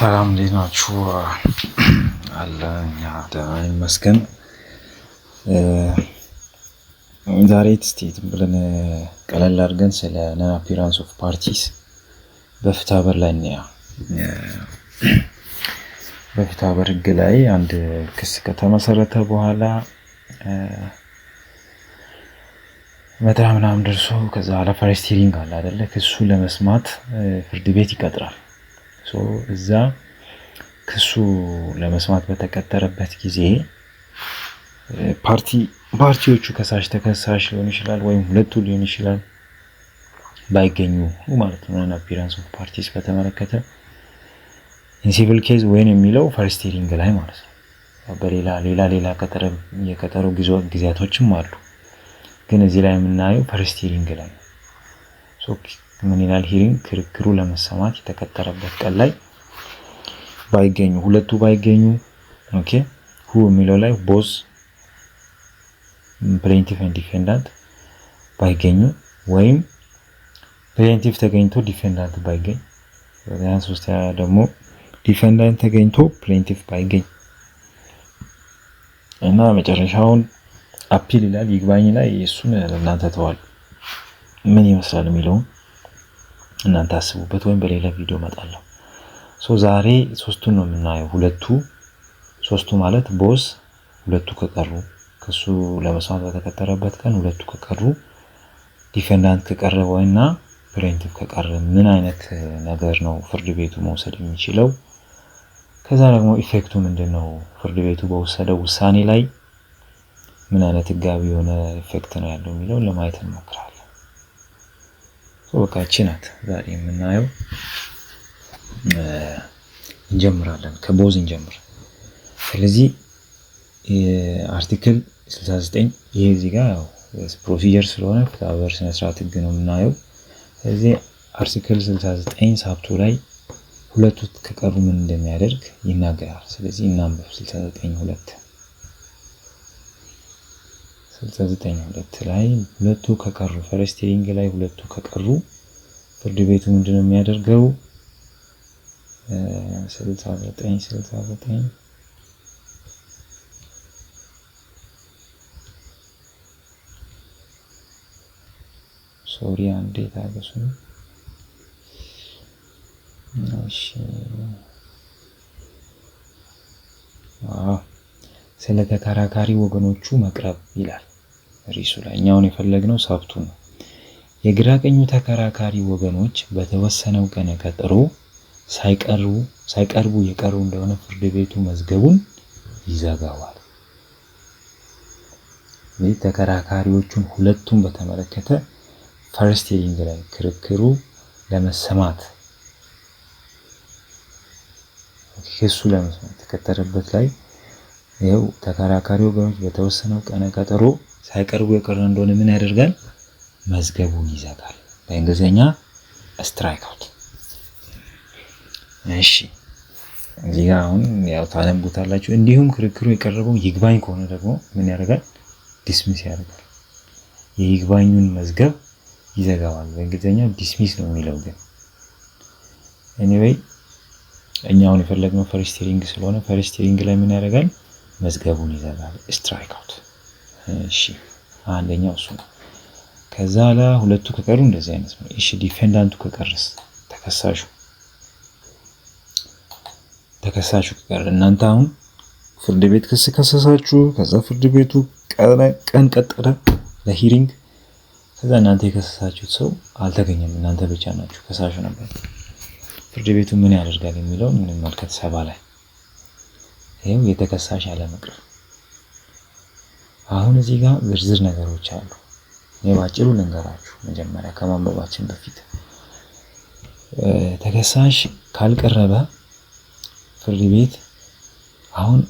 ሰላም እንዴት ናችሁ? አለ እኛ ደህና ይመስገን። ዛሬ እስቲ ዝም ብለን ቀለል አድርገን ስለ non appearance of parties በፍትሐብሔር ላይ እንያ። በፍትሐብሔር ሕግ ላይ አንድ ክስ ከተመሰረተ በኋላ መጥሪያ ምናምን ደርሶ ከዛ በኋላ first hearing አለ አይደለ? ክሱ ለመስማት ፍርድ ቤት ይቀጥራል። እዛ ክሱ ለመስማት በተቀጠረበት ጊዜ ፓርቲዎቹ ከሳሽ ተከሳሽ ሊሆን ይችላል፣ ወይም ሁለቱ ሊሆን ይችላል፣ ባይገኙ ማለት ነው። Non appearance of parties በተመለከተ in civil case when የሚለው first hearing ላይ ማለት ነው። በሌላ ሌላ ሌላ የቀጠሮ ጊዜያቶችም አሉ፣ ግን እዚህ ላይ የምናየው first hearing ላይ ነው። ምን ይላል? Hearing ክርክሩ ለመሰማት የተቀጠረበት ቀን ላይ ባይገኙ፣ ሁለቱ ባይገኙ፣ okay፣ who የሚለው ላይ both plaintiff and defendant ባይገኙ ወይም plaintiff ተገኝቶ defendant ባይገኝ፣ ሶስተኛ ደግሞ defendant ተገኝቶ plaintiff ባይገኝ እና መጨረሻውን appeal ይላል፣ ይግባኝ ላይ እሱን ለእናንተ ተዋል። ምን ይመስላል የሚለውን እናንተ አስቡበት፣ ወይም በሌላ ቪዲዮ እመጣለሁ። So ዛሬ ሶስቱን ነው የምናየው። ሁለቱ ሶስቱ ማለት both ሁለቱ ከቀሩ፣ ክሱ ለመስማት በተቀጠረበት ቀን ሁለቱ ከቀሩ፣ defendant ከቀረ ወይና plaintiff ከቀረ ምን አይነት ነገር ነው ፍርድ ቤቱ መውሰድ የሚችለው? ከዛ ደግሞ effect ኡ ምንድን ነው? ፍርድ ቤቱ በወሰደው ውሳኔ ላይ ምን አይነት ህጋዊ የሆነ effect ነው ያለው የሚለውን ለማየት እንሞክራለን። በቃ እቺ ናት ዛሬ የምናየው። እንጀምራለን፣ ከ both እንጀምር። ስለዚህ article 69 ይሄ እዚህ ጋር ያው procedure ስለሆነ ፍትሐብሔር ስነስርዓት ህግ ነው የምናየው። ስለዚህ article 69 sub 2 ላይ ሁለቱ ከቀሩ ምን እንደሚያደርግ ይናገራል። ስለዚህ እናንብብ። 69 2፣ 69 2 ላይ ሁለቱ ከቀሩ፣ first hearing ላይ ሁለቱ ከቀሩ ፍርድ ቤቱ ምንድነው የሚያደርገው? 69 69፣ sorry፣ አንዴ ታገሱ። እሺ፣ ስለ ተከራካሪ ወገኖቹ መቅረብ ይላል ርዕሱ ላይ። እኛውን የፈለግነው sub 2 ነው። የግራ ቀኙ ተከራካሪ ወገኖች በተወሰነው ቀነ ቀጠሮ ሳይቀርቡ የቀሩ እንደሆነ ፍርድ ቤቱ መዝገቡን ይዘጋዋል። ይህ ተከራካሪዎቹን ሁለቱን በተመለከተ first hearing ላይ ክርክሩ ለመሰማት፣ ክሱ ለመስማት የተቀጠረበት ላይ ይኸው ተከራካሪ ወገኖች በተወሰነው ቀነ ቀጠሮ ሳይቀርቡ የቀረ እንደሆነ ምን ያደርጋል? መዝገቡን ይዘጋል። በእንግሊዝኛ strike out። እሺ፣ እዚህ ጋር አሁን ያው ታነቡታላችሁ። እንዲሁም ክርክሩ የቀረበው ይግባኝ ከሆነ ደግሞ ምን ያደርጋል? Dismiss ያደርጋል። የይግባኙን መዝገብ ይዘጋዋል። በእንግሊዝኛ dismiss ነው የሚለው፣ ግን anyway እኛ አሁን የፈለግነው first hearing ስለሆነ first hearing ላይ ምን ያደርጋል? መዝገቡን ይዘጋል። Strike out። እሺ፣ አንደኛው እሱ ነው። ከዛ ላ ሁለቱ ከቀሩ እንደዚህ አይነት ነው። እሺ፣ defendant ኡ ከቀረስ? ተከሳሹ ከቀረ፣ እናንተ አሁን ፍርድ ቤት ክስ ከሰሳችሁ፣ ከዛ ፍርድ ቤቱ ቀን ቀጠረ ለ hearing። ከዛ እናንተ የከሰሳችሁት ሰው አልተገኘም፣ እናንተ ብቻ ናችሁ፣ ከሳሹ ነበር። ፍርድ ቤቱ ምን ያደርጋል የሚለውን እንመልከት። 70 ላይ ይኸው የተከሳሽ አለመቅረብ። አሁን እዚህ ጋር ዝርዝር ነገሮች አሉ። እኔ ባጭሩ ልንገራችሁ መጀመሪያ ከማንበባችን በፊት። ተከሳሽ ካልቀረበ ፍርድ ቤት አሁን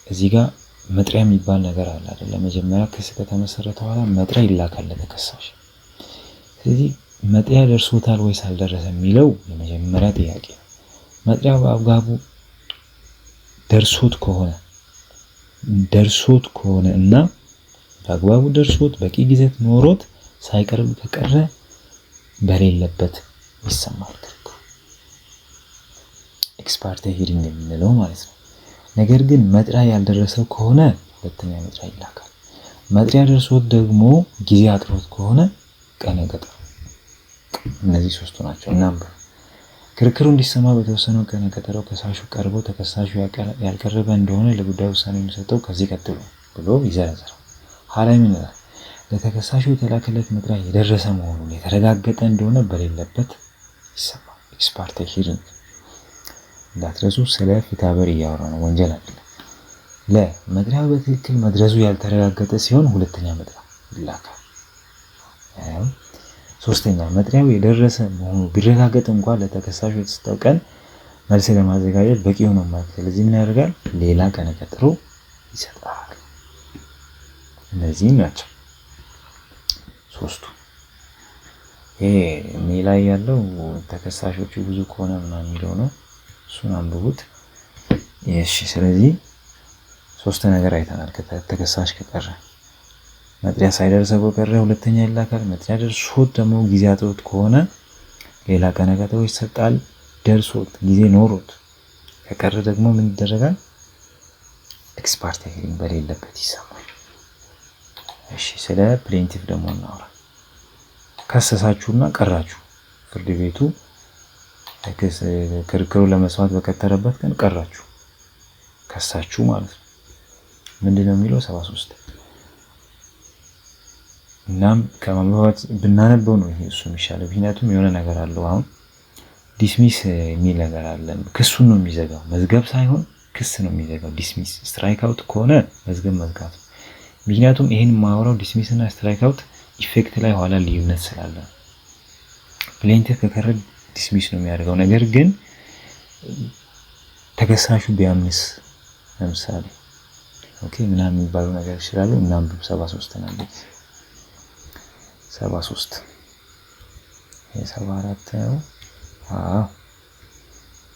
እዚህ ጋር መጥሪያ የሚባል ነገር አለ አይደለ? መጀመሪያ ክስ ከተመሰረተ በኋላ መጥሪያ ይላካል ለተከሳሽ። ስለዚህ መጥሪያ ደርሶታል ወይስ አልደረሰ የሚለው የመጀመሪያ ጥያቄ ነው። መጥሪያ በአግባቡ ደርሶት ከሆነ እና በአግባቡ ደርሶት በቂ ጊዜ ኖሮት ሳይቀርብ ከቀረ በሌለበት ይሰማል ክርክሩ። Ex parte hearing የምንለው ማለት ነው። ነገር ግን መጥሪያ ያልደረሰው ከሆነ ሁለተኛ መጥሪያ ይላካል። መጥሪያ ደርሶት ደግሞ ጊዜ አጥሮት ከሆነ ቀነ ቀጠሮ። እነዚህ ሶስቱ ናቸው። እናም ክርክሩ እንዲሰማ በተወሰነው ቀነ ቀጠሮ ከሳሹ ቀርቦ ተከሳሹ ያልቀረበ እንደሆነ ለጉዳዩ ውሳኔ የሚሰጠው ከዚህ ቀጥሎ ብሎ ይዘረዝራል። ሀላይ ምን ይላል? ለተከሳሹ የተላከለት መጥሪያ የደረሰ መሆኑን የተረጋገጠ እንደሆነ በሌለበት ይሰማል። Ex parte hearing እንዳትረሱ፣ ስለ ፍትሐብሔር እያወራ ነው፣ ወንጀል አይደለም። ለመጥሪያው በትክክል መድረሱ ያልተረጋገጠ ሲሆን ሁለተኛ መጥሪያ ይላካል። ሶስተኛ፣ መጥሪያው የደረሰ መሆኑ ቢረጋገጥ እንኳን ለተከሳሹ የተሰጠው ቀን መልስ ለማዘጋጀት በቂ ሆኖ ማለት፣ ስለዚህ ምን ያደርጋል? ሌላ ቀነ ቀጠሮ ይሰጣል። እነዚህም ናቸው ሶስቱ። ይሄ ሜ ላይ ያለው ተከሳሾቹ ብዙ ከሆነ ምናምን የሚለው ነው። እሱን አንብቡት። እሺ፣ ስለዚህ ሶስት ነገር አይተናል። ተከሳሽ ከቀረ፣ መጥሪያ ሳይደርሰው ከቀረ ሁለተኛ ይላካል። መጥሪያ ደርሶት ደግሞ ጊዜ አጥሮት ከሆነ ሌላ ቀነ ቀጠሮ ይሰጣል። ደርሶት ጊዜ ኖሮት ከቀረ ደግሞ ምን ይደረጋል? Ex parte hearing በሌለበት ይሰማል። እሺ፣ ስለ plaintiff ደግሞ እናውራ። ከሰሳችሁና ቀራችሁ፣ ፍርድ ቤቱ ክርክሩ ለመስማት በቀጠረበት ቀን ቀራችሁ፣ ከሳችሁ ማለት ነው። ምንድን ነው የሚለው? 73። እናም ከማንበባት ብናነበው ነው ይሄ እሱ የሚሻለው። ምክንያቱም የሆነ ነገር አለው። አሁን dismiss የሚል ነገር አለ። ክሱን ነው የሚዘጋው፣ መዝገብ ሳይሆን ክስ ነው የሚዘጋው። Dismiss፣ strike out ከሆነ መዝገብ መዝጋት ነው። ምክንያቱም ይህን የማወራው dismiss እና strike out effect ላይ ኋላ ልዩነት ስላለ፣ plaintiff ከቀረ dismiss ነው የሚያደርገው። ነገር ግን ተከሳሹ ቢያምንስ ለምሳሌ፣ okay ምናምን የሚባሉ ነገር ይችላሉ። እናንብብ፣ 73 አንብብ። 73፣ 74 ነው። አዎ፣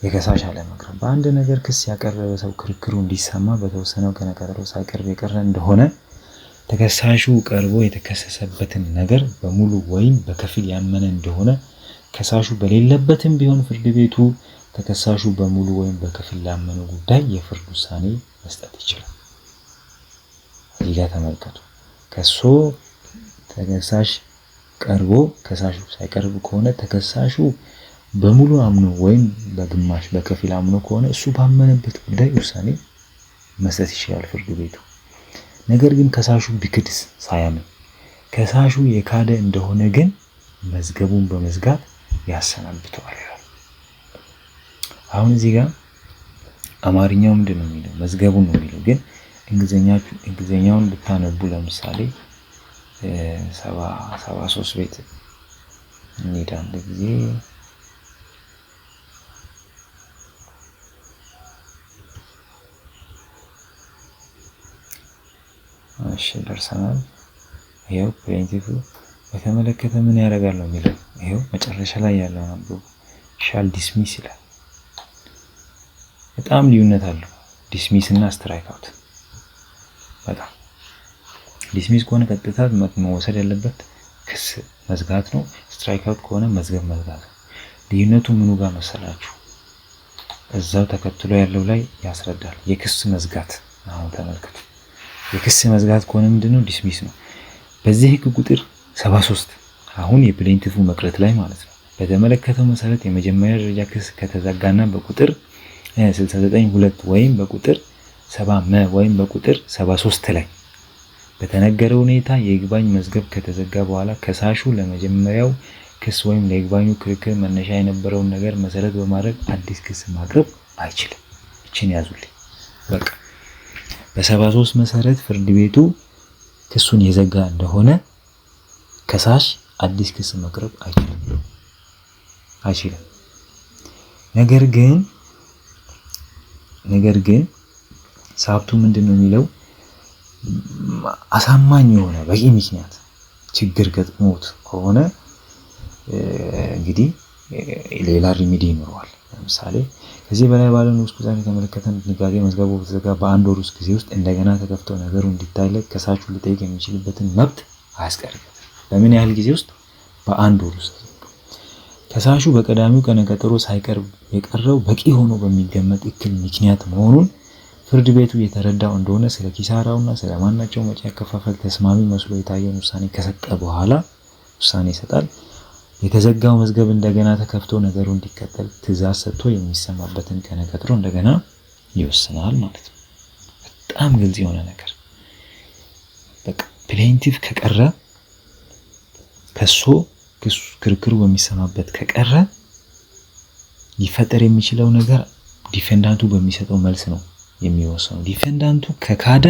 የከሳሽ አለመቅረብ። በአንድ ነገር ክስ ያቀረበ ሰው ክርክሩ እንዲሰማ በተወሰነው ቀነ ቀጠሮ ሳይቀርብ የቀረ እንደሆነ ተከሳሹ ቀርቦ የተከሰሰበትን ነገር በሙሉ ወይም በከፊል ያመነ እንደሆነ ከሳሹ በሌለበትም ቢሆን ፍርድ ቤቱ ተከሳሹ በሙሉ ወይም በከፊል ላመነው ጉዳይ የፍርድ ውሳኔ መስጠት ይችላል። እዚህ ጋር ተመልከቱ። ከሶ ተከሳሽ ቀርቦ ከሳሹ ሳይቀርብ ከሆነ፣ ተከሳሹ በሙሉ አምኖ ወይም በግማሽ በከፊል አምኖ ከሆነ እሱ ባመነበት ጉዳይ ውሳኔ መስጠት ይችላል ፍርድ ቤቱ። ነገር ግን ከሳሹ ቢክድስ፣ ሳያምን ከሳሹ የካደ እንደሆነ ግን መዝገቡን በመዝጋት ያሰናብተዋል። አሁን እዚህ ጋር አማርኛው ምንድን ነው የሚለው? መዝገቡን ነው የሚለው። ግን እንግሊዝኛውን ብታነቡ፣ ለምሳሌ 73 ቤት እንሂድ አንድ ጊዜ። እሺ፣ ደርሰናል። ይኸው plaintiff በተመለከተ ምን ያደርጋል ነው የሚለው። ይኸው መጨረሻ ላይ ያለውን አንብቡ። Shall dismiss ይላል። በጣም ልዩነት አለው dismiss እና strike out። በጣም dismiss ከሆነ ቀጥታ መወሰድ ያለበት ክስ መዝጋት ነው። Strike out ከሆነ መዝገብ መዝጋት ነው። ልዩነቱ ምኑ ጋር መሰላችሁ? እዛው ተከትሎ ያለው ላይ ያስረዳል። የክስ መዝጋት፣ አሁን ተመልከቱ። የክስ መዝጋት ከሆነ ምንድነው? Dismiss ነው። በዚህ ህግ ቁጥር 73፣ አሁን የ plaintiff መቅረት ላይ ማለት ነው፣ በተመለከተው መሰረት የመጀመሪያ ደረጃ ክስ ከተዘጋና በቁጥር 69(2) ወይም በቁጥር 70 መ ወይም በቁጥር 73 ላይ በተነገረ ሁኔታ የይግባኝ መዝገብ ከተዘጋ በኋላ ከሳሹ ለመጀመሪያው ክስ ወይም ለይግባኙ ክርክር መነሻ የነበረውን ነገር መሰረት በማድረግ አዲስ ክስ ማቅረብ አይችልም። ይችን ያዙልኝ። በቃ በ73 መሰረት ፍርድ ቤቱ ክሱን የዘጋ እንደሆነ ከሳሽ አዲስ ክስ ማቅረብ አይችልም አይችልም። ነገር ግን sub 2 ምንድን ነው የሚለው? አሳማኝ የሆነ በቂ ምክንያት ችግር ገጥሞት ከሆነ እንግዲህ ሌላ remedy ይኖረዋል። ለምሳሌ ከዚህ በላይ ባለው ንዑስ ቁጥር የተመለከተን ድንጋጌ መዝገቡ በተዘጋ በአንድ ወር ውስጥ ጊዜ ውስጥ እንደገና ተከፍቶ ነገሩ እንዲታይለት ከሳሹ ሊጠይቅ የሚችልበትን መብት አያስቀርበትም። በምን ያህል ጊዜ ውስጥ? በአንድ ወር ውስጥ። ከዛ ከሳሹ በቀዳሚው ቀነ ቀጠሮ ሳይቀርብ የቀረው በቂ ሆኖ በሚገመት እክል ምክንያት መሆኑን ፍርድ ቤቱ የተረዳው እንደሆነ ስለ ኪሳራውና ስለ ማናቸውም ወጪ አከፋፈል ተስማሚ መስሎ የታየውን ውሳኔ ከሰጠ በኋላ ውሳኔ ይሰጣል። የተዘጋው መዝገብ እንደገና ተከፍቶ ነገሩ እንዲቀጥል ትዕዛዝ ሰጥቶ የሚሰማበትን ቀነ ቀጠሮ እንደገና ይወስናል ማለት ነው። በጣም ግልጽ የሆነ ነገር፣ በቃ plaintiff ከቀረ፣ ከሶ ክርክሩ በሚሰማበት ከቀረ ሊፈጠር የሚችለው ነገር defendant ኡ በሚሰጠው መልስ ነው የሚወሰነው። Defendant ኡ ከካደ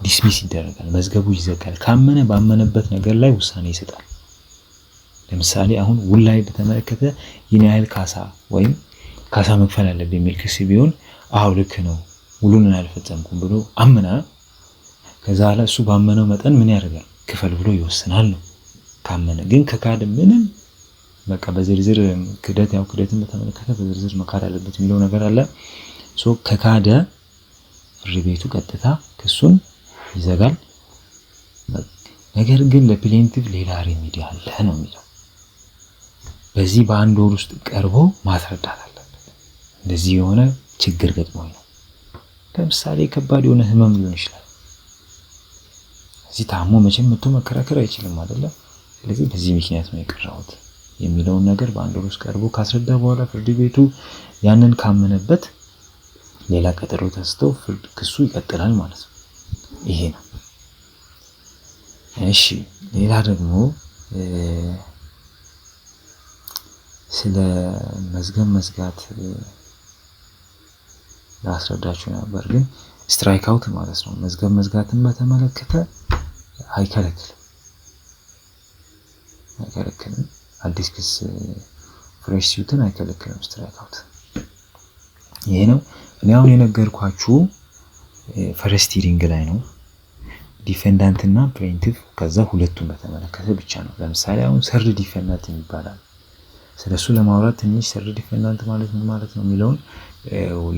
dismiss ይደረጋል፣ መዝገቡ ይዘጋል። ካመነ ባመነበት ነገር ላይ ውሳኔ ይሰጣል። ለምሳሌ አሁን ውል ላይ በተመለከተ ይህን ያህል ካሳ ወይም ካሳ መክፈል አለብህ የሚል ክስ ቢሆን፣ አዎ ልክ ነው፣ ውሉን አልፈጸምኩም ብሎ አመነ። ከዛ በኋላ እሱ ባመነው መጠን ምን ያደርጋል? ክፈል ብሎ ይወስናል ነው ካመነ። ግን ከካደ ምንም በቃ በዝርዝር ክደት፣ ያው ክደትን በተመለከተ በዝርዝር መካድ አለበት የሚለው ነገር አለ። So ከካደ ፍርድ ቤቱ ቀጥታ ክሱን ይዘጋል። ነገር ግን ለ plaintiff ሌላ remedy አለ ነው የሚለው። በዚህ በአንድ ወር ውስጥ ቀርቦ ማስረዳት አለበት። እንደዚህ የሆነ ችግር ገጥሞኝ ነው። ለምሳሌ ከባድ የሆነ ህመም ሊሆን ይችላል። እዚህ ታሞ መቼም መጥቶ መከራከር አይችልም አይደለም። ስለዚህ በዚህ ምክንያት ነው የቀረሁት የሚለውን ነገር በአንድ ወር ውስጥ ቀርቦ ካስረዳ በኋላ ፍርድ ቤቱ ያንን ካመነበት ሌላ ቀጠሮ ተሰጥቶ ፍርድ ክሱ ይቀጥላል ማለት ነው። ይሄ ነው። እሺ፣ ሌላ ደግሞ ስለ መዝገብ መዝጋት ላስረዳችሁ ነበር፣ ግን strike out ማለት ነው። መዝገብ መዝጋትን በተመለከተ አይከለክልም። አዲስ ክስ fresh suit ን አይከለክልም strike out። ይሄ ነው። እኔ አሁን የነገርኳችሁ first hearing ላይ ነው። Defendant እና plaintiff ከዛ ሁለቱን በተመለከተ ብቻ ነው። ለምሳሌ አሁን third defendant ይባላል። ስለሱ ለማውራት ትንሽ third defendant ማለት ምን ማለት ነው የሚለውን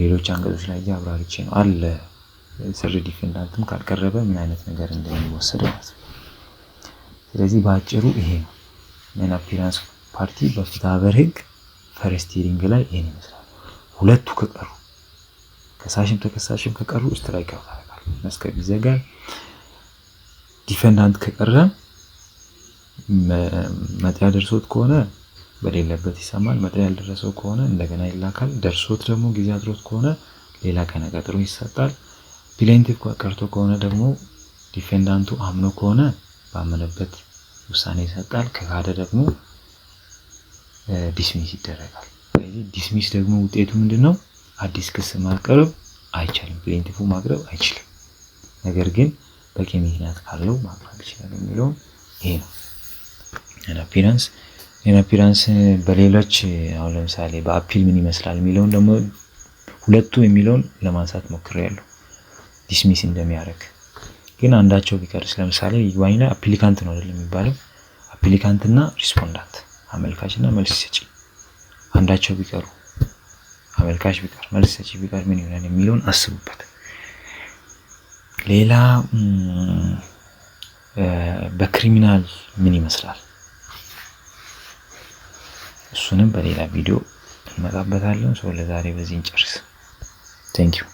ሌሎች አንቀጾች ላይ አብራርቼ ነው አለ፣ third defendant ም ካልቀረበ ምን አይነት ነገር እንደሚወሰድ ማለት ነው። ስለዚህ በአጭሩ ይሄ ነው። Non appearance party በፍትሐብሔር ሕግ first hearing ላይ ይሄን ይመስላል። ሁለቱ ከቀሩ፣ ከሳሽም ተከሳሽም ከቀሩ strike out ያደርጋል፣ መዝገብ ይዘጋል። Defendant ከቀረ መጥሪያ ደርሶት ከሆነ በሌለበት ይሰማል። መጥሪያ ያልደረሰው ከሆነ እንደገና ይላካል። ደርሶት ደግሞ ጊዜ አጥሮት ከሆነ ሌላ ቀነ ቀጠሮ ይሰጣል። Plaintiff ቀርቶ ከሆነ ደግሞ defendant ኡ አምኖ ከሆነ ባመነበት ውሳኔ ይሰጣል። ከካደ ደግሞ dismiss ይደረጋል። ስለዚህ dismiss ደግሞ ውጤቱ ምንድን ነው? አዲስ ክስ ማቅረብ አይቻልም። Plaintiff ኡ ማቅረብ አይችልም። ነገር ግን በቂ ምክንያት ካለው ማቅረብ ይችላል የሚለውን ይሄ ነው። Non appearance በሌሎች አሁን ለምሳሌ በ appeal ምን ይመስላል የሚለውን ደግሞ ሁለቱ የሚለውን ለማንሳት ሞክሬያለሁ። Dismiss እንደሚያደርግ ግን አንዳቸው ቢቀርስ፣ ለምሳሌ ይግባኝ ላይ applicant ነው አይደል የሚባለው? Applicant እና respondent፣ አመልካች እና መልስ ሰጪ አንዳቸው ቢቀሩ፣ አመልካች ቢቀር፣ መልስ ሰጪ ቢቀር ምን ይሆናል የሚለውን አስቡበት። ሌላ በ criminal ምን ይመስላል? እሱንም በሌላ ቪዲዮ እንመጣበታለን። So ለዛሬ በዚህ እንጨርስ። Thank you.